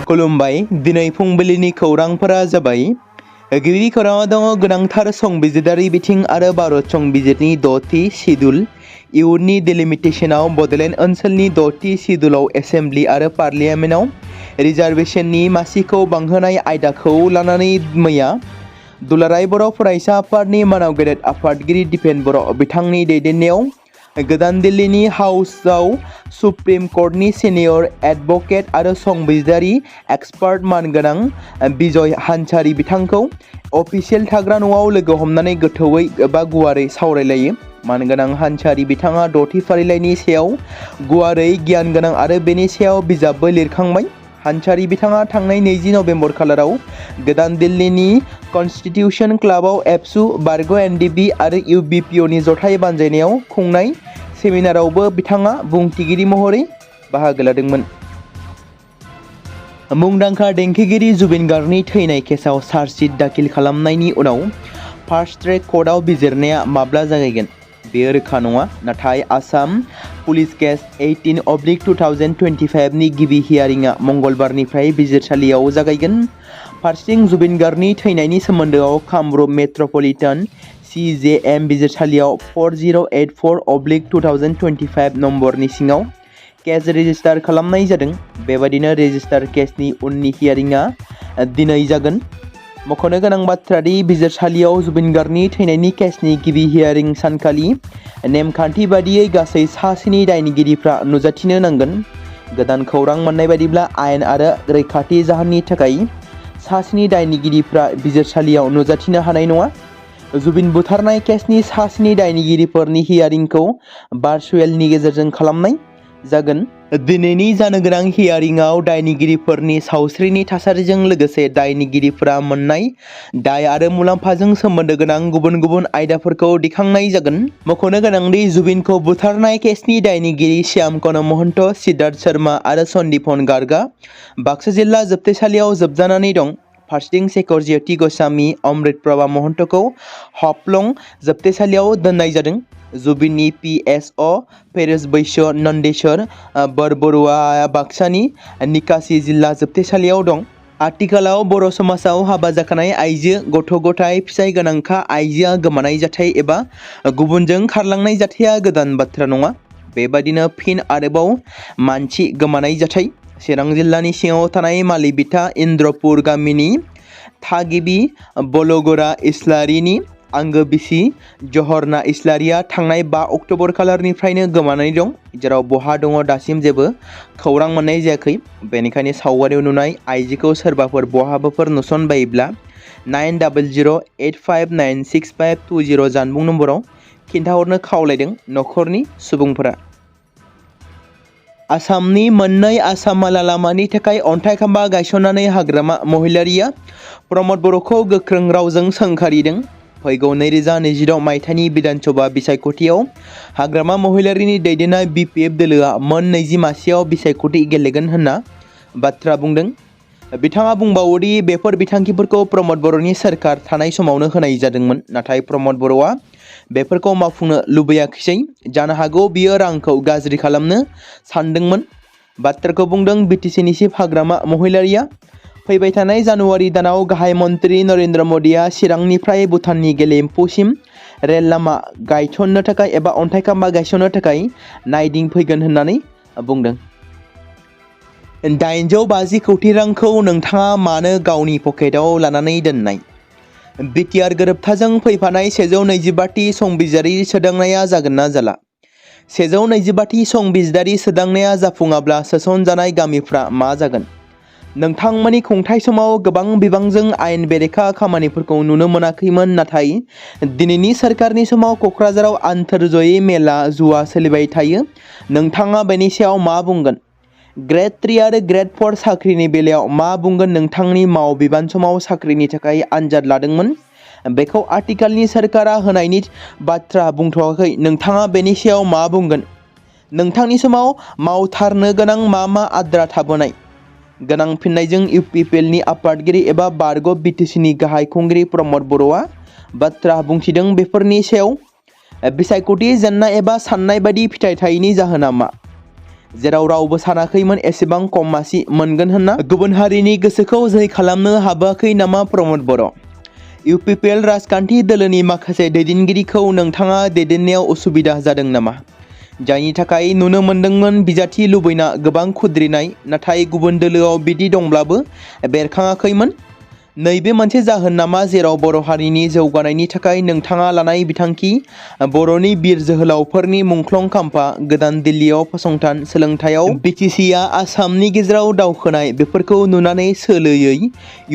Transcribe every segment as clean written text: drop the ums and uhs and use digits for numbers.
खुलुमबाय दिनै फुंबिलिनि खौरांफोरा जाबाय गिबि खौराङाव दङ गोनांथार संबिजिरारि बिथिं आरो भारत संबिजिरनि 6थि सिडुल इयुननि डिलिमिटेशनाव बड'लेण्ड ओनसोलनि 6थि सिडुलाव एसेम्बलि आरो पार्लियामेन्टआव रिजार्भेशननि मासिखौ बांहोनाय आयदाखौ लानानै मैया दुलाराय बर' फरायसा आफादनि मानाव गेदेर आफादगिरि दिपेन बर' बिथांनि दैदेननायाव गोदान दिल्लीनि हाउसआव सुप्रिम कर्टनि सिनियर एडभकेट आरो संबिजिरारि एक्सपार्ट मानगोनां बिजय हानसारि बिथांखौ अफिसियेल थाग्रा न'आव लोगो हमनानै गोथौयै एबा गुवारै सावरायलायो। मानगोनां हानसारि बिथाङा 6थि फारिलाइनि सायाव गुवारै गियान गोनां आरो बेनि सायाव बिजाबबो लिरखांबाय। हानसारि बिथाङा थांनाय 20 नभेम्बर खालाराव गोदान दिल्लीनि कन्स्टिटिउशन क्लाबाव एबसु बारग' एनडिबि आरो इउबिपिअनि जथाय बानजायनायाव खुंनाय सेमिनारावबो बिथाङा बुंथिगिरि महरै बाहागो लादोंमोन। मुंदांखा देंखोगिरि जुबिन गार्गनि थैनाय केसाव चार्जशीट दाखिल खालामनायनि उनाव फार्स्ट ट्रेक कर्टआव बिजिरनाया माब्ला जागायगोन बेयो रोखा नङा, नाथाय आसाम पुलिस केस 18/2025 नि गिबि हियारिंआ मंगलबारनिफ्राय बिजिरसालियाव जागायगोन। फारसेथिं जुबिन गार्गनि थैनायनि सोमोन्दोआव कामरुप मेट्रपलिटन CJM बिजिरसालियाव 4084/2025 नम्बरनि सिङाव केस रेजिस्टार खालामनाय जादों। बेबादिनो रेजिस्टार केसनि उननि हियारिंआ दिनै जागोन। मख'नो गोनां बाथ्रा दि बिजिरसालियाव जुबिन गार्गनि थैनायनि केसनि गिबि हियारिं सानखालि नेमखान्थि बादियै गासै 7 दायनिगिरिफ्रा नुजाथिनो नांगोन। गोदान खौरां मोननाय बादिब्ला आयेन आरो रैखाथि जाहोननि थाखाय 7 दायनिगिरिफ्रा बिजिरसालियाव नुजाथिनो हानाय नङा। जुबिन बुथारनाय केसनि 7 दायनिगिरिफोरनि हियारिंखौ भार्चुएलनि गेजेरजों खालामनाय जागोन। दिनैनि जानो गोनां हियारिंआव दायनिगिरिफोरनि सावस्रिनि थासारिजों लोगोसे दायनिगिरिफोरा मोननाय दाय आरो मुलाम्फाजों सोमोन्दो गोनां गुबुन गुबुन आयदाफोरखौ दिखांनाय जागोन। मख'नो गोनांदि जुबिनखौ बुथारनाय केसनि दायनिगिरि श्यामकन महन्त, सिद्धार्थ शर्मा आरो सन्दीपन गार्गआ बाक्सा जिल्ला जोबथेसालियाव जोबजानानै दं। फारसेथिं शेखर ज्योति गस्वामी, अमृत प्रभा महन्तखौ हाफ्लं जोबथेसालियाव दोननाय जादों। जुबिननि PSO पेरेस बैश्य नन्देश्वर बरबरुआ बाक्सानि निकासि जिल्ला जोबथेसालियाव दं। आथिखालाव बर' समाजाव हाबा जाखानाय आइजो, गथ' गथाय, फिसाय गोनांखा आइजोआ गोमानाय जाथाय एबा गुबुनजों खारलांनाय जाथाया गोदान बाथ्रा नङा। बेबादिनो फिन आरोबाव मानसि गोमानाय जाथाय। चिरां जिल्लानि सिङाव थानाय मालिबिथा इन्द्रपुर गामिनि थागिबि बलगोरा इस्लारिनि आंगो बिसि जहरना इस्लारिया थांनाय 5 अक्ट'बर खालारनिफ्रायनो गोमानानै दं, जेराव बहा दङ दासिम जेबो खौरां मोननाय जायाखै। बेनिखायनो सावगारियाव नुनाय आइजोखौ सोरबाफोर बहाबाफोर नुसनबायोब्ला 9008596520 जानबुं नम्बराव खिन्थाहरनो खावलायदों नखरनि सुबुंफोरा। आसामनि मोननै आसामाला लामानि थाखाय अन्थाइ खाम्फा गायसननानै हाग्रामा महिलारिया प्रमद बर'खौ गोख्रों रावजों सोंखारिदों। फैगौ 2026 मायथाइनि बिधान सभा बिसायख'थियाव हाग्रामा महिलारिनि दैदेननाय BPF दोलोआ मोन 20 मासियाव बिसायख'थि गेलेगोन होनना बाथ्रा बुंदों। बिथाङा बुंबावोदि बेफोर बिथांखिफोरखौ प्रमद बर'नि सोरखार थानाय समावनो होनाय जादोंमोन, नाथाय प्रमद बर'आ बेफोरखौ मावफुंनो लुबैयाखिसै। जानो हागौ बियो रांखौ गाज्रि खालामनो सानदोंमोन। बाथ्राखौ बुंदों BTCनि चिफ हाग्रामा महिलारिया। फैबाय थानाय जानुवारि दानाव गाहाय मन्त्रि नरेन्द्र मोदीआ चिरांनिफ्राय भुटाननि गेलेम्फुसिम रेल लामा गायसननो थाखाय एबा अन्थाइ खाम्फा गायसननो थाखाय नायदिंफैगोन होननानै बुंदों। 850 कौटि रांखौ नोंथाङा मानो गावनि पकेटाव लानानै दोननाय? BTR गोरोबथाजों फैफानाय 125थि संबिजिरारि सोदांनाया जागोन ना जाला? 125थि संबिजिरारि सोदांनाया जाफुङाब्ला सोसनजानाय गामिफ्रा मा जागोन? नोंथांमोननि खुंथाय समाव गोबां बिबांजों आयेन बेरेखा खामानिफोरखौ नुनो मोनाखैमोन, नाथाय दिनैनि सोरखारनि समाव क'क्राझाराव आन्तर्जयी मेला जुवा सोलिबाय थायो। नोंथाङा बेनि सायाव मा बुंगोन? ग्रेड 3 आरो ग्रेड 4 साख्रिनि बेलायाव मा बुंगोन? नोंथांनि माव बिबान समाव साख्रिनि थाखाय आनजाद लादोंमोन, बेखौ आथिखालनि सोरखारा होनायनि बाथ्रा बुंथ'वाखै। नोंथाङा बेनि सायाव मा बुंगोन? नोंथांनि समाव मावथारनो गोनां मा आद्रा थाबोनाय? गोनां फिननायजों UPPLनि आफादगिरि एबा बारग' BTCनि गाहाय खुंगिरि प्रमद बर'आ बाथ्रा बुंथिदों। बेफोरनि सायाव बिसायख'थि जेंना एबा साननाय बायदि फिथाइ थायैनि जाहोना मा? जेराव रावबो सानाखैमोन एसेबां खम मासि मोनगोन होनना। गुबुन हारिनि गोसोखौ जै खालामनो हाबोआखै नामा प्रमद बर'? UPPL राजखान्थि दोलोनि माखासे दैदेनगिरिखौ नोंथाङा दैदेननायाव उसुबिदा जादों नामा? जायनि थाखाय नुनो मोनदोंमोन बिजाथि लुबैना गोबां खुद्रिनाय, नाथाय गुबुन दोलोआव बिदि दंब्लाबो बेरखाङाखैमोन। नैबे मोनसे जाहोन नामा जेराव बर' हारिनि जौगानायनि थाखाय नोंथाङा लानाय बिथांखि बर'नि बिर जोहोलावफोरनि मुंख्लं खाम्फा गोदान दिल्लीयाव फसंथान सोलोंथायाव BTCआ आसामनि गेजेराव दावखोनाय बेफोरखौ नुनानै सोलोयै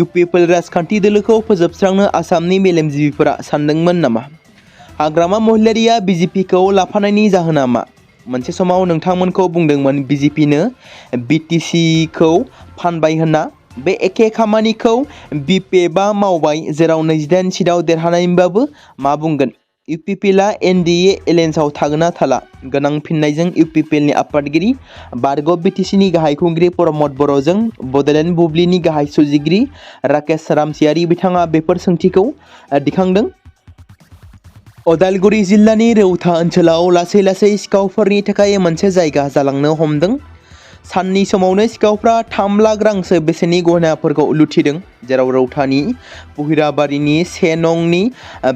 UPPL राजखान्थि दोलोखौ फोजोबस्रांनो आसामनि मेलेमजिबिफोरा सानदोंमोन नामा? हाग्रामा महिलारिया BJPखौ लाफानायनि जाहोना मा? मोनसे समाव नोंथांमोनखौ बुंदोंमोन BJPनो BTCखौ फानबाय होनना। बे एखे खामानिखौ BPFआ मावबाय जेराव 28 सिटआव देरहानायबाबो मा बुंगोन? UPPLआ NDA एलायन्सआव थागोन ना थाला? गोनां फिननायजों UPPLनि आफादगिरि बारग' BTCनि गाहाय खुंगिरि प्रमद बर'जों बड'लेण्ड बुब्लिनि गाहाय सुजुगिरि राकेश रामसियारि बिथाङा बेफोर सोंथिखौ दिखांदों। उदालगुरि जिल्लानि रौता ओनसोलाव लासै लासै सिखावफोरनि थाखाय मोनसे जायगा जालांनो हमदों। साननि समावनो सिखावफ्रा 3 लाख रांसो बेसेननि गहेनाफोरखौ लुथिदों। जेराव रौतानि पुहिराबारिनि 1 नंनि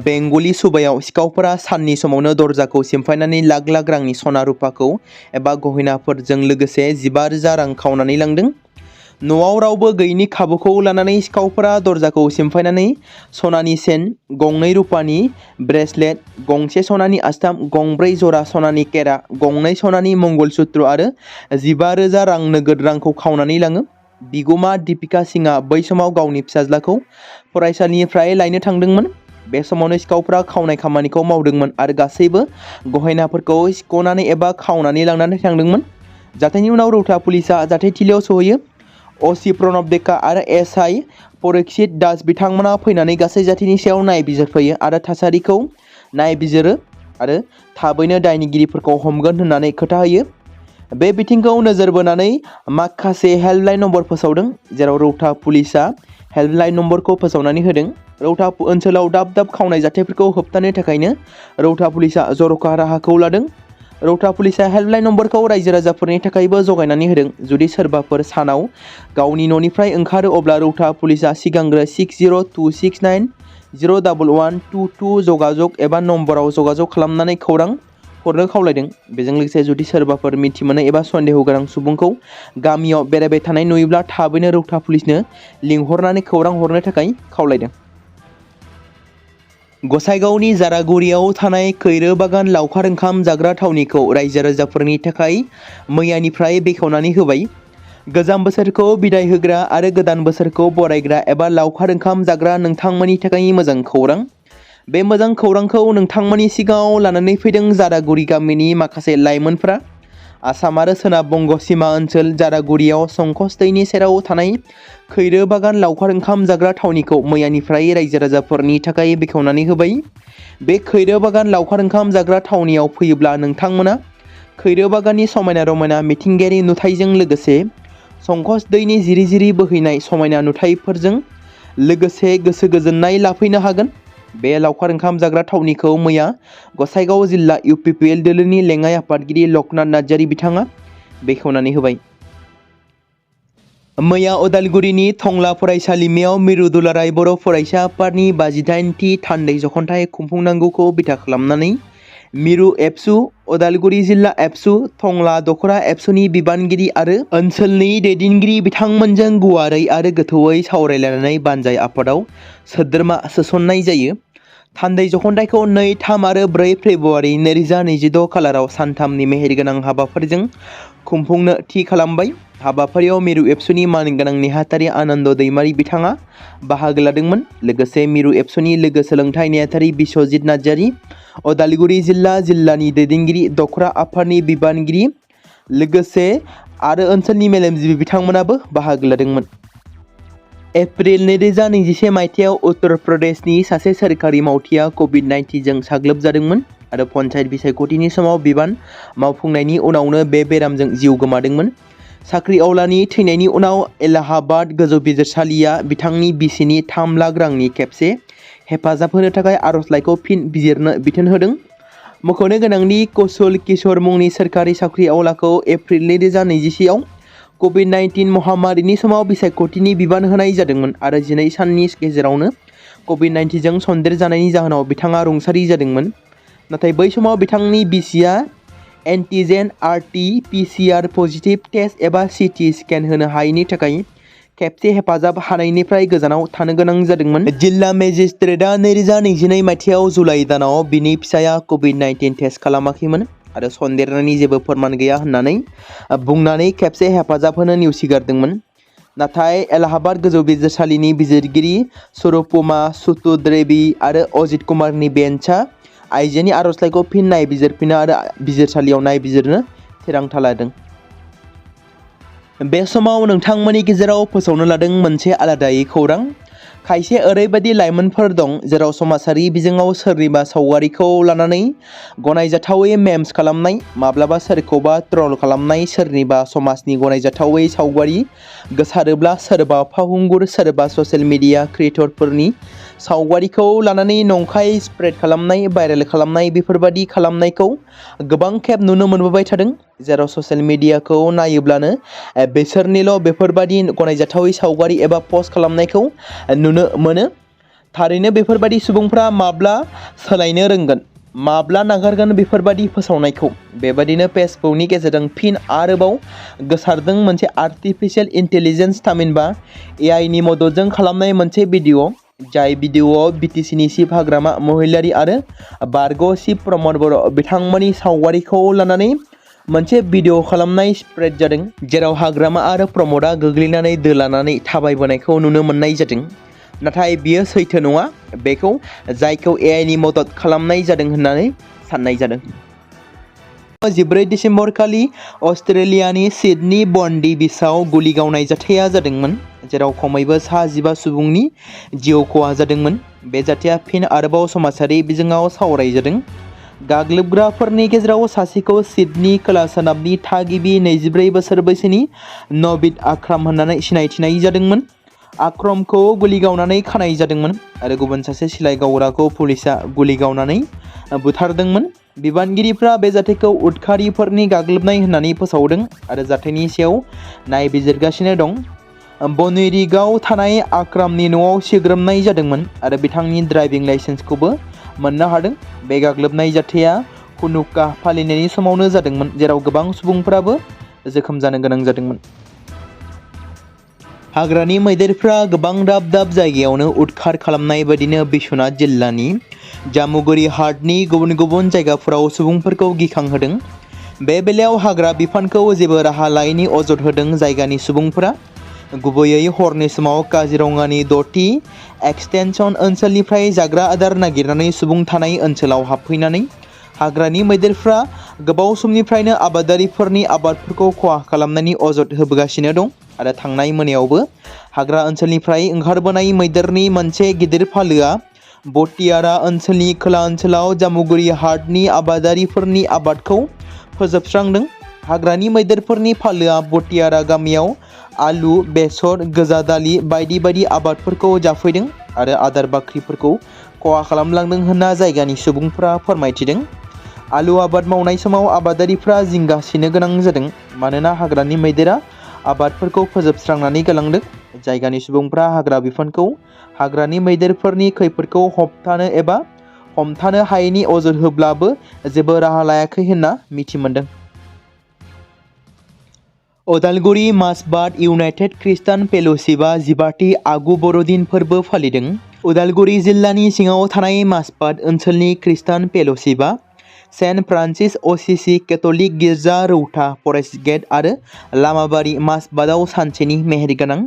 बेंगलि सुबायाव सिखावफोरा साननि समावनो दरजाखौ सिमफायनानै लाख लाख रांनि सना रुपाखौ एबा गहेनाफोरजों लोगोसे 15,000 रां खावनानै लांदों। न'आव रावबो गैयैनि खाबुखौ लानानै सिखावफोरा दरजाखौ सिमफायनानै सनानि चेन, 2 रुपानि ब्रेसलेट, 1 सनानि आस्थाम, 2 जरा सनानि केरा, 2 सनानि मंगलसूत्र आरो 15,000 रां नोगोद रांखौ खावनानै लाङो। बिगुमा दीपिका सिंहआ बै समाव गावनि फिसाज्लाखौ फरायसालिनिफ्राय लायनो थांदोंमोन। बे समावनो सिखावफ्रा खावनाय खामानिखौ मावदोंमोन आरो गासैबो गहेनाफोरखौ सिख'नानै एबा खावनानै लांनानै थांदोंमोन। जाथायनि उनाव रौता पुलिसआ जाथायथिलियाव सहैयो। OC प्रणब डेका आरो SI परीक्षित दास बिथांमोना फैनानै गासै जाथायनि सायाव नायबिजिरफैयो आरो थासारिखौ नायबिजिरो आरो थाबैनो दायनिगिरिफोरखौ हमगोन होननानै खोथा होयो। बे बिथिंखौ नोजोर बोनानै माखासे हेल्पलाइन नम्बर फोसावदों। जेराव रौता पुलिसआ हेल्पलाइन नम्बरखौ फोसावनानै होदों। रौता ओनसोलाव दाब दाब खावनाय जाथायफोरखौ होबथानो थाखायनो रौता पुलिसआ जर'खा राहाखौ लादों। रौता पुलिसआ हेल्पलाइन नम्बरखौ रायजो राजाफोरनि थाखायबो जगायनानै होदों। जुदि सोरबाफोर सानाव गावनि न'निफ्राय ओंखारो अब्ला रौता पुलिसआ सिगांग्रो 6026901122 जगाजग एबा नम्बराव जगाजग खालामनानै खौरां हरनो खावलायदों। बेजों लोगोसे जुदि सोरबाफोर मिथिमोनै एबा सन्देह गोनां सुबुंखौ गामियाव बेरायबाय थानाय नुयोब्ला थाबैनो रौता पुलिसनो लिंहरनानै खौरां हरनो थाखाय खावलायदों। गसाइगावनि जारागुरियाव थानाय खैरो बागान लावखार ओंखाम जाग्रा थावनिखौ रायजो राजाफोरनि थाखाय मैयानिफ्राय बेखेवनानै होबाय। गोजाम बोसोरखौ बिदाय होग्रा आरो गोदान बोसोरखौ बरायग्रा एबा लावखार ओंखाम जाग्रा नोंथांमोननि थाखाय मोजां खौरां। बे मोजां खौरांखौ नोंथांमोननि सिगाङाव लानानै फैदों जारागुरि गामिनि माखासे लाइमोनफ्रा। आसाम आरो सोनाब बंग सीमा ओनसोल जारागुरियाव संकस दैनि सेराव थानाय खैरो बागान लावखार ओंखाम जाग्रा थावनिखौ मैयानिफ्राय रायजो राजाफोरनि थाखाय बेखेवनानै होबाय। बे खैरो बागान लावखार ओंखाम जाग्रा थावनियाव फैयोब्ला नोंथांमोना खैरो बागाननि समायना रमायना मिथिंगायारि नुथायजों लोगोसे संकस दैनि जिरि जिरि बोहैनाय समायना नुथायफोरजों लोगोसे गोसो गोजोननाय लाफैनो हागोन। बे लावखार ओंखाम जाग्रा थावनिखौ मैया गसाइगाव जिल्ला UPPL दोलोनि लेङाइ आफादगिरि लकनाथ नार्जारि बिथाङा बेखेवनानै होबाय। मैया उदालगुरिनि टंला फरायसालिमायाव मिरु दुलाराय बर' फरायसा आफादनि 58थि थान्दै जखनथाइ खुंफुंनांगौखौ बिथा खालामनानै मिरु एबसु, उदालगुरि जिल्ला एबसु, टंला दखरा एबसुनि बिबानगिरि आरो ओनसोलनि दैदेनगिरि बिथांमोनजों गुवारै आरो गोथौयै सावरायलायनानै बानजाय आफादाव सोद्रोमा सोसननाय जायो। थान्दै जखनथाइखौ 2, 3 आरो 4 फेब्रुवारि 2022 खालाराव सानथामनि मेहेरगोनां हाबाफारिजों खुंफुंनो थि खालामबाय। हाबाफारियाव मिरु एबसुनि मानगोनां नेहाथारि आनन्द दैमारि बिथाङा बाहागो लादोंमोन। लोगोसे मिरु एबसुनि लोगो सोलोंथाइ नेहाथारि बिश्वजित नार्जारि, उदालगुरि जिल्लानि दैदेनगिरि, दखरा आफादनि बिबानगिरि लोगोसे आरो ओनसोलनि मेलेमजिबि बिथांमोनाबो बाहागो लादोंमोन। एप्रिल 2021 मायथाइयाव उत्तर प्रदेशनि सासे सोरखारि मावथिआ COVID-19 जों साग्लोबजादोंमोन आरो पन्चायत बिसायख'थिनि समाव बिबान मावफुंनायनि उनावनो बे बेरामजों जिउ गोमादोंमोन। साख्रि आवलानि थैनायनि उनाव एलाहाबाद गोजौ बिजिरसालिया बिथांनि बिसिनि 3 लाख रांनि खेबसे हेफाजाब होनो थाखाय आर'जलाइखौ फिन बिजिरनो बिथोन होदों। मख'नो गोनांदि कौशल किशोर मुंनि सोरखारि साख्रि आवलाखौ एप्रिल 2021 COVID-19 महामारिनि समाव बिसायख'थिनि बिबान होनाय जादोंमोन आरो 12 साननि गेजेरावनो COVID-19 जों सन्देर जानायनि जाहोनाव बिथाङा रुंसारि जादोंमोन। नाथाय बै समाव बिथांनि बिसिया एन्टिजेन RT-PCR पजिटिभ टेस्ट एबा CT स्केन होनो हायैनि थाखाय खेबसे हेफाजाब हानायनिफ्राय गोजानाव थानो गोनां जादोंमोन। जिल्ला मेजिस्ट्रेटआ 2022 मायथाइयाव जुलाइ दानाव बिनि फिसाया COVID-19 टेस्ट खालामाखैमोन आरो सन्देरनायनि जेबो फोरमान गैया होननानै बुंनानै खेबसे हेफाजाब होनो नेवसिगारदोंमोन। नाथाय एलाहाबाद गोजौ बिजिरसालिनि बिजिरगिरि स्वरूपमा सुतुद्रेबी आरो अजित कुमारनि बेन्चआ आइजोनि आर'जलाइखौ फिन नायबिजिरफिनो आरो बिजिरसालियाव नायबिजिरनो थिरांथा लादों। बे समाव नोंथांमोननि गेजेराव फोसावनो लादों मोनसे आलादायै खौरां। खायसे ओरैबायदि लाइमोनफोर दं जेराव समाजारि बिजोङाव सोरनिबा सावगारिखौ लानानै गनायजाथावै मेम्स खालामनाय, माब्लाबा सोरखौबा ट्रल खालामनाय, सोरनिबा समाजनि गनायजाथावै सावगारि गोसारोब्ला सोरबा फावखुंगुर, सोरबा ससियेल मिडिया क्रिएटरफोरनि सावगारिखौ लानानै नंखाय स्प्रेड खालामनाय, भाइरेल खालामनाय बेफोरबादि खालामनायखौ गोबां खेब नुनो मोनबोबाय थादों। जेराव ससियेल मिडियाखौ नायोब्लानो बिसोरनिल' बेफोरबादि गनायजाथावै सावगारि एबा पस्ट खालामनायखौ नुनो मोनो। थारैनो बेफोरबादि सुबुंफ्रा माब्ला सोलायनो रोंगोन, माब्ला नागारगोन बेफोरबादि फोसावनायखौ? बेबादिनो फेसबुकनि गेजेरजों फिन आरोबाव गोसारदों मोनसे आर्टिफिशियेल इन्टेलिजेन्स थामहिनबा AI नि मददजों खालामनाय मोनसे भिडिअ'। जाय भिडिअ'आव BTCनि चिफ हाग्रामा महिलारि आरो बारग' चिफ प्रमद बर' बिथांमोननि सावगारिखौ लानानै मोनसे भिडिअ' खालामनाय स्प्रेड जादों। जेराव हाग्रामा आरो प्रमदआ गोग्लैनानै दोलानानै थाबायबोनायखौ नुनो मोननाय जादों। नाथाय बियो सैथो नङा। बेखौ जायखौ AI नि मदद खालामनाय जादों होननानै साननाय जादों। 14 दिसेम्बर खालि अस्ट्रेलियानि सिडनी बन्डी बीचआव गुलि गावनाय जाथाया जादोंमोन, जेराव खमैबो सा 15 सुबुंनि जिउ खहा जादोंमोन। बे जाथाया फिन आरोबाव समाजारि बिजोङाव सावरायजादों। गाग्लोबग्राफोरनि गेजेराव सासेखौ सिडनी खोला-सोनाबनि थागिबि 24 बोसोर बैसोनि नवीद आक्राम होननानै सिनायथिनाय जादोंमोन। आक्रमखौ गुलि गावनानै खानाय जादोंमोन आरो गुबुन सासे सिलाइ गावग्राखौ पुलिसआ गुलि गावनानै बुथारदोंमोन। बिबानगिरिफ्रा बे जाथायखौ उदखारिफोरनि गाग्लोबनाय होननानै फोसावदों आरो जाथायनि सायाव नायबिजिरगासिनो दं। बनिरिगाव थानाय आक्रामनि न'आव सिग्रोमनाय जादोंमोन आरो बिथांनि ड्राइभिं लाइसेन्सखौबो मोननो हादों। बे गाग्लोबनाय जाथाया हुनुका फालिनायनि समावनो जादोंमोन, जेराव गोबां सुबुंफोराबो जोखोम जानो गोनां जादोंमोन। हाग्रानि मैदेरफ्रा गोबां दाब दाब जायगायावनो उदखार खालामनाय बायदिनो बिश्वनाथ जिल्लानि जामुगुरि हाटनि गुबुन गुबुन जायगाफोराव सुबुंफोरखौ गिखांहोदों। बे बेलायाव हाग्रा बिफानखौ जेबो राहा लायैनि अजद होदों जायगानि सुबुंफोरा। गुबैयै हरनि समाव काजिरङानि 6थि एक्सटेनसन ओनसोलनिफ्राय जाग्रा आदार नागिरनानै सुबुं थानाय ओनसोलाव हाबफैनानै हाग्रानि मैदेरफ्रा गोबाव समनिफ्रायनो आबादारिफोरनि आबादफोरखौ खहा खालामनायनि अजद होबोगासिनो दं आरो थांनाय मोनायावबो हाग्रा ओनसोलनिफ्राय ओंखारबोनाय मैदेरनि मोनसे गिदिर फालोआ बटियारा ओनसोलनि खोला ओनसोलाव जामुगुरि हाटनि आबादारिफोरनि आबादखौ फोजोबस्रांदों। हाग्रानि मैदेरफोरनि फालोआ बटियारा गामियाव आलु, बेसर, गोजा दालि बायदि बायदि आबादफोरखौ जाफैदों आरो आदार बाख्रिफोरखौ खहा खालामलांदों होनना जायगानि सुबुंफ्रा फोरमायथिदों। आलु आबाद मावनाय समाव आबादारिफ्रा जिंगा सिनो गोनां जादों मानोना हाग्रानि मैदेरा आबादफोरखौ फोजोबस्रांनानै गालांदों। जायगानि सुबुंफ्रा हाग्रा बिफानखौ हाग्रानि मैदेरफोरनि खैफोदखौ होबथानो एबा हमथानो हायैनि अजद होब्लाबो जेबो राहा लायाखै होनना मिथि मोनदों। उदालगुरि मासबाद इउनाइटेड ख्रिस्टान फेल'शिपआ 15थि आगु बर'दिन फोरबो फालिदों। उदालगुरि जिल्लानि सिङाव थानाय मासबाद ओनसोलनि ख्रिस्टान फेल'शिपआ सेन्ट फ्रान्सिस असिसि केथलिक गिर्जा रौता फरेस्ट गेट आरो लामाबारि मासबादआव सानसेनि मेहेरगोनां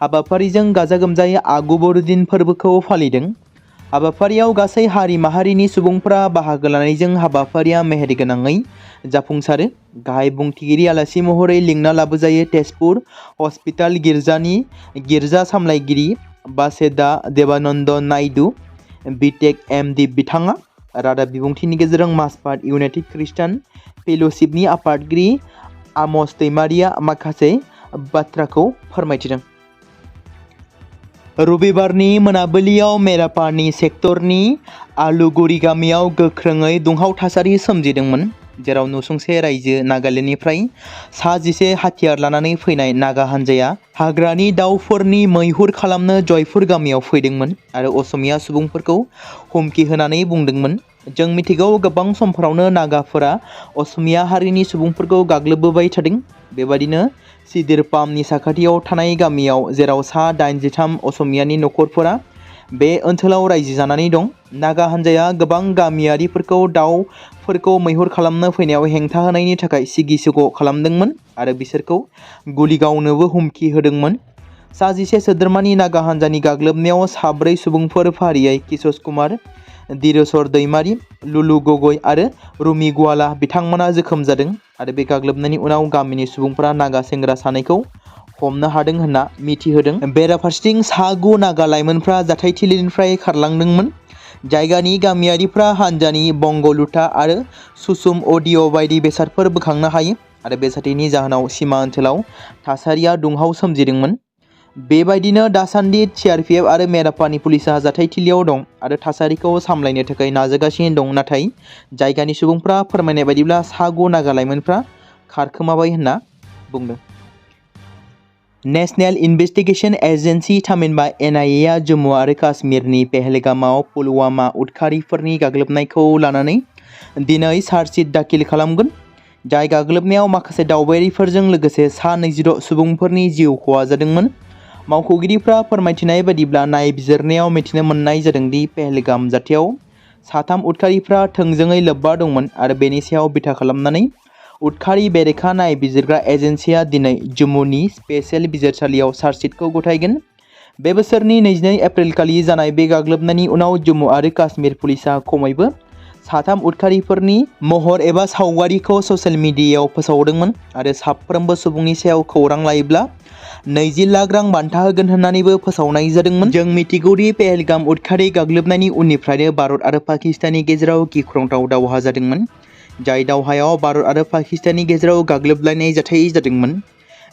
हाबाफारिजों गाजा गोमजायै आगु बर'दिन फोरबोखौ फालिदों। हाबाफारियाव गासै हारि माहारिनि सुबुंफोरा बाहागो लानायजों हाबाफारिया मेहेरगोनाङै जाफुंसारो। गाहाय बुंथिगिरि आलासि महरै लिंना लाबोजायो तेजपुर हस्पिटाल गिर्जानि गिर्जा सामलायगिरि बासेदा देबानन्द नायडु बिटेक MD बिथाङा रादाब बिबुंथिनि गेजेरजों मासबाद इउनाइटेड ख्रिस्टान फेल'शिपनि आफादगिरि आमस दैमारिया माखासे बाथ्राखौ फोरमायथिदों। रबिबारनि मोनाबिलियाव मेरापानी सेक्टरनि आलुगुरि गामियाव गोख्रोङै दुंहाव थासारि सोमजिदोंमोन, जेराव नसुंसे रायजो नागालेन्डनिफ्राय 11 हाथियार लानानै फैनाय नागा हान्जाया हाग्रानि दाउफोरनि मैहुर खालामनो जयपुर गामियाव फैदोंमोन आरो असमिया सुबुंफोरखौ हुमखि होनानै बुंदोंमोन, जों मिथिगौ गोबां समफोरावनो नागाफोरा असमिया हारिनि सुबुंफोरखौ गाग्लोबबोबाय थादों। बेबादिनो सिदिरपामनि साखाथियाव थानाय गामियाव जेराव सा 83 असमियानि नखरफोरा बे ओनसोलाव रायजो जानानै दं, नागा हान्जाया गोबां गामियारिफोरखौ दाउफोरखौ मैहुर खालामनो फैनायाव हेंथा होनायनि थाखाय सिगि-सिग' खालामदोंमोन आरो बिसोरखौ गुलि गावनोबो हुमखि होदोंमोन। 11 सोद्रोमानि नागा हान्जानि गाग्लोबनायाव 4 सुबुंफोर फारियै किशोर कुमार, धीरेश्वर दैमारी, लुलु गगৈ आरो रुमि गुवाला बिथांमोना जोखोम जादों आरो बे गाग्लोबनायनि उनाव गामिनि सुबुंफोरा नागा सेंग्रा सानैखौ हमनो हादों होनना मिथिहोदों। बेराफारसेथिं 9 नागा लाइमोनफ्रा जाथायथिलिनिफ्राय खारलांदोंमोन। जायगानि गामियारिफ्रा हान्जानि बंग'लुथा आरो सुसुम अडिअ' बायदि बेसादफोर बोखांनो हायो आरो बे जाथायनि जाहोनाव सिमा ओनसोलाव थासारिया दुंहाव सोमजिदोंमोन। बेबायदिनो दासान्दि CRPF आरो मेरापानी पुलिसा जाथायथिलियाव दं आरो थासारिखौ सामलायनो थाखाय नाजागासिनो दं, नाथाय जायगानि सुबुंफ्रा फोरमायनाय बायदिब्ला 9 नागा लाइमोनफ्रा खारखोमाबाय होनना बुंदों। नेशनेल इन्वेस्टिगेशन एजेन्सि थामहिनबा NIA आ जम्मु आरो काश्मीरनि पहलगामाव पुलवामा उदखारिफोरनि गाग्लोबनायखौ लानानै दिनै चार्जशीट दाखिल खालामगोन, जाय गाग्लोबनायाव माखासे दावबायारिफोरजों लोगोसे सा 26 सुबुंफोरनि जिउ खहा जादोंमोन। मावख'गिरिफ्रा फोरमायथिनाय बायदिब्ला नायबिजिरनायाव मिथिनो मोननाय जादों दि पहलगाम जाथायाव 3 उदखारिफ्रा थोंजोङै लोब्बा दंमोन आरो बेनि सायाव बिथा खालामनानै उदखारि बेरेखा नायबिजिरग्रा एजेन्सिया दिनै जम्मुनि स्पेशेल बिजिरसालियाव चार्जशीटखौ गथायगोन। बे बोसोरनि 22 एप्रिलखालि जानाय बे गाग्लोबनायनि उनाव जम्मु आरो काश्मीर पुलिसा खमैबो 3 उदखारिफोरनि महर एबा सावगारिखौ ससियेल मिडियायाव फोसावदोंमोन आरो साफ्रोमबो सुबुंनि सायाव खौरां लायोब्ला 20 लाख रां बान्था होगोन होननानैबो फोसावनाय जादोंमोन। जों मिथिगौदि पहलगाम उदखारि गाग्लोबनायनि उननिफ्रायनो भारत आरो पाकिस्ताननि गेजेराव गिख्रंथाव दावहा जादोंमोन, जाय दावहायाव भारत आरो पाकिस्ताननि गेजेराव गाग्लोबलायनाय जाथाय जादोंमोन।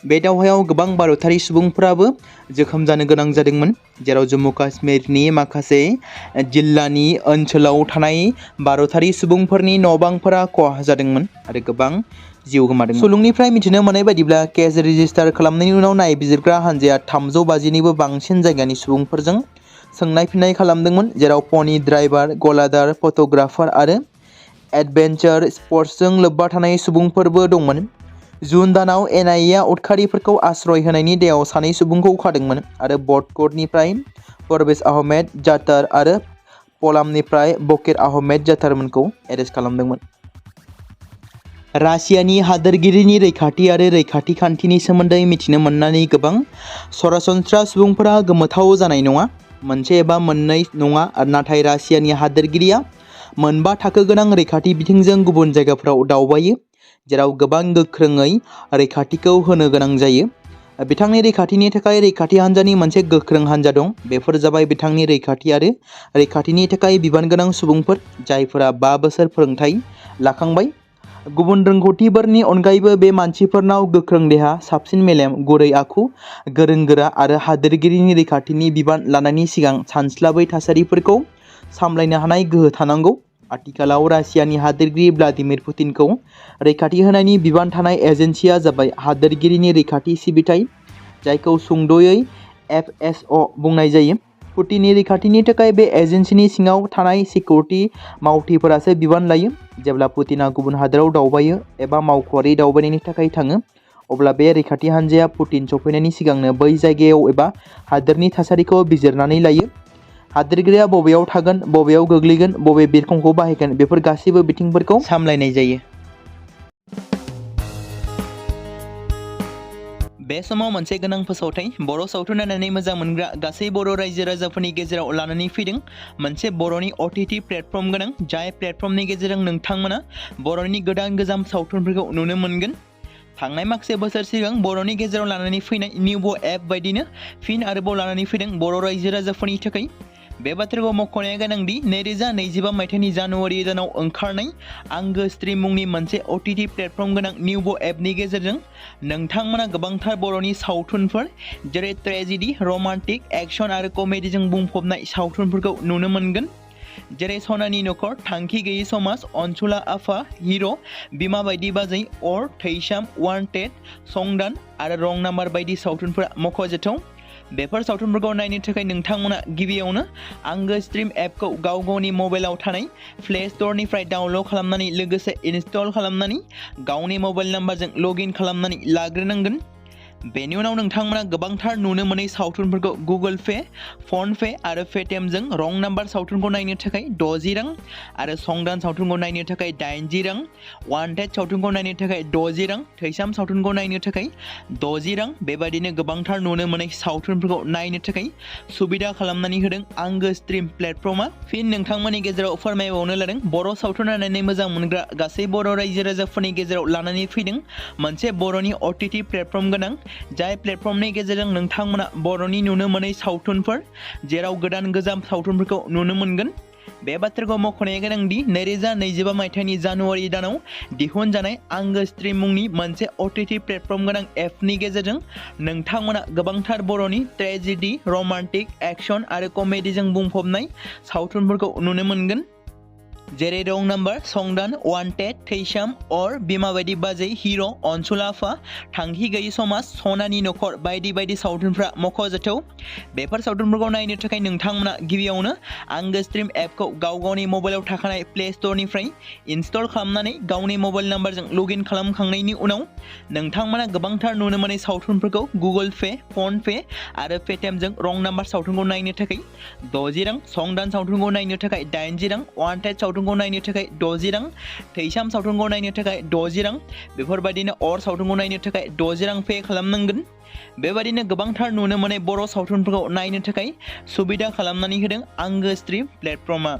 बे दावहायाव गोबां भारतारि सुबुंफोराबो जोखोम जानो गोनां जादोंमोन, जेराव जम्मु काश्मीरनि माखासे जिल्लानि ओनसोलाव थानाय भारतारि सुबुंफोरनि न'-बांफोरा खहा जादोंमोन आरो गोबां जिउ गोमादोंमोन। सुलुंनिफ्राय मिथिनो मोननाय बायदिब्ला केस रेजिस्टार खालामनायनि उनाव नायबिजिरग्रा हान्जाया 350निबो बांसिन जायगानि सुबुंफोरजों सोंनाय-फिननाय खालामदोंमोन, जेराव पनी ड्राइभार, गलादार, फट'ग्राफार आरो एडभेन्चार स्पर्ट्सजों लोब्बा थानाय सुबुंफोरबो दंमोन। जुन दानाव NIA आ उदखारिफोरखौ आश्रय होनायनि दायाव 2 सुबुंखौ खादोंमोन आरो बडगढ़निफ्राय परवेज आहमेद जाटार आरो पलामनिफ्राय बकीर आहमेद जाटारमोनखौ एरेस्ट खालामदोंमोन। रासियानि हादोरगिरिनि रैखाथि आरो रैखाथि खान्थिनि सोमोन्दै मिथिनो मोननानै गोबां सरासनस्रा सुबुंफोरा गोमोथाव जानाय नङा। मोनसे एबा मोननै नङा, नाथाय रासियानि हादोरगिरिया 4 थाखो गोनां रैखाथि बिथिंजों गुबुन जायगाफोराव दावबायो, जेराव गोबां गोख्रोङै रैखाथिखौ होनो गोनां जायो। बिथांनि रैखाथिनि थाखाय रैखाथि हान्जानि मोनसे गोख्रों हान्जा दं। बेफोर जाबाय बिथांनि रैखाथि आरो रैखाथिनि थाखाय बिबानगोनां सुबुंफोर, जायफोरा 5 बोसोर फोरोंथाय लाखांबाय। गुबुन रोंग'थिफोरनि अनगायैबो बे मानसिफोरनाव गोख्रों देहा, साबसिन मेलेम, गुरै आखु, गोरों-गोरा आरो हादोरगिरिनि रैखाथिनि बिबान लानायनि सिगां सानस्लाबै थासारिफोरखौ सामलायनो हानाय गोहो थानांगौ। आथिखालाव रासियानि हादोरगिरि व्लादिमिर पुतिनखौ रैखाथि होनायनि बिबान थानाय एजेन्सिया जाबाय हादोरगिरिनि रैखाथि सिबिथाइ, जायखौ सुंद'यै FSO बुंनाय जायो। पुतिननि रैखाथिनि थाखाय बे एजेन्सिनि सिङाव थानाय सिकिउरिटि मावथिफोरासो बिबान लायो। जेब्ला पुतिनआ गुबुन हादोराव दावबायो एबा मावख'आरि दावबायनायनि थाखाय थाङो, अब्ला बे रैखाथि हान्जाया पुतिन सफैनायनि सिगांनो बै जायगायाव एबा हादोरनि थासारिखौ बिजिरनानै लायो। हादोरगिरिया बबेयाव थागोन, बबेयाव गोग्लैगोन, बबे बिरखंखौ बाहायगोन, बेफोर गासैबो बिथिंफोरखौ सामलायनाय जायो। बे समाव मोनसे गोनां फोसावथाय बर' सावथुन नायनानै मोजां मोनग्रा गासै बर' रायजो राजाफोरनि गेजेराव लानानै फैदों मोनसे बर'नि OTT प्लेटफर्म गोनां, जाय प्लेटफर्मनि गेजेरजों नोंथांमोना बर'नि गोदान गोजाम सावथुनफोरखौ नुनो मोनगोन। थांनाय माखासे बोसोर सिगां बर'नि गेजेराव लानानै फैनाय निउबो एप बायदिनो फिन आरोबाव लानानै फैदों बर' रायजो राजाफोरनि थाखाय बे बाथ्राखौ मख'नाया गोनांदि 2025 मायथाइनि जानुवारि दानाव ओंखारनाय आंगो स्ट्रीम मुंनि मोनसे OTT प्लेटफर्म गोनां निउबो एपनि गेजेरजों नोंथांमोना गोबांथार बर'नि सावथुनफोर जेरै ट्रेजेडी, रमान्टिक, एक्शन आरो कमेडीजों बुंफबनाय सावथुनफोरखौ नुनो मोनगोन। जेरै सनानि नखर, थांखि गैयै समाज, अनसुला आफा, हिर', बिमा बायदि बाजै, अर, थैसाम, वान्टेड, संदान आरो रं नाम्बार बायदि सावथुनफोरा मख'जाथाव। बेफोर सावथुनफोरखौ नायनो थाखाय नोंथांमोना गिबियावनो आंगो स्ट्रीम एपखौ गावनि मबाइलाव थानाय प्ले स्ट'रनिफ्राय डाउनल'ड खालामनानै लोगोसे इनस्टल खालामनानै गावनि मबाइल नाम्बारजों लगइन खालामनानै लाग्रोनांगोन। बेनि उनाव नोंथांमोना गोबांथार नुनो मोनै सावथुनफोरखौ गुगोल पे, फन पे आरो पेटिएमजों रं नाम्बार सावथुनखौ नायनो थाखाय 60 रां आरो संदान सावथुनखौ नायनो थाखाय 80 रां, वान्टेड सावथुनखौ नायनो थाखाय 60 रां, थैसाम सावथुनखौ नायनो थाखाय 60 रां बेबायदिनो गोबांथार नुनो मोनै सावथुनफोरखौ नायनो थाखाय सुबिदा खालामनानै होदों आंगो स्ट्रीम प्लेटफर्मा। फिन नोंथांमोननि गेजेराव फोरमायबावनो लादों बर' सावथुन नायनानै मोजां मोनग्रा गासै बर' रायजो राजाफोरनि गेजेराव लानानै फैदों मोनसे बर'नि OTT प्लेटफर्म गोनां जाय प्लेटफर्मनि गेजेरजों नोंथांमोना बर'नि नुनो मोनै सावथुनफोर जेराव गोदान गोजाम सावथुनफोरखौ नुनो मोनगोन। बे बाथ्राखौ मख'नाया गोनांदि 2025 मायथाइनि जानुवारि दानाव दिहुनजानाय आंगो स्ट्रीम मुंनि मोनसे OTT प्लेटफर्म गोनां एपनि गेजेरजों नोंथांमोना गोबांथार बर'नि ट्रेजेडी, रमान्टिक, एक्शन आरो कमेडीजों बुंफबनाय सावथुनफोरखौ नुनो मोनगोन। जेरै रं नाम्बार, संदान, वान्टेड, थैसाम, अर, बिमा बायदि बाजै, हिर', अनसुला आफा, थांखि गैयै समाज, सनानि नखर बायदि बायदि सावथुनफ्रा मख'जाथाव। बेफोर सावथुनफोरखौ नायनो थाखाय नोंथांमोना गिबियावनो आंगो स्ट्रीम एपखौ गावनि मबाइलाव थाखानाय प्ले स्ट'रनिफ्राय इनस्टल खालामनानै गावनि मबाइल नाम्बारजों लगइन खालामखांनायनि उनाव नोंथांमोना गोबांथार नुनो मोनै सावथुनफोरखौ गुगोल पे, फन पे आरो पेटिएमजों रं नाम्बार सावथुनखौ नायनो थाखाय 60 रां, संदान सावथुनखौ नायनो थाखाय 80 रां, वान्टेड सावथुनखौ नायनो थाखाय 60 रां, थैसाम सावथुनखौ नायनो थाखाय 60 रां बेफोरबायदिनो अर सावथुनखौ नायनो थाखाय 60 रां पे खालामनांगोन। बेबायदिनो गोबांथार नुनो मोनै बर' सावथुनफोरखौ नायनो थाखाय सुबिदा खालामनानै होदों आंगो स्ट्रीम प्लेटफर्मा।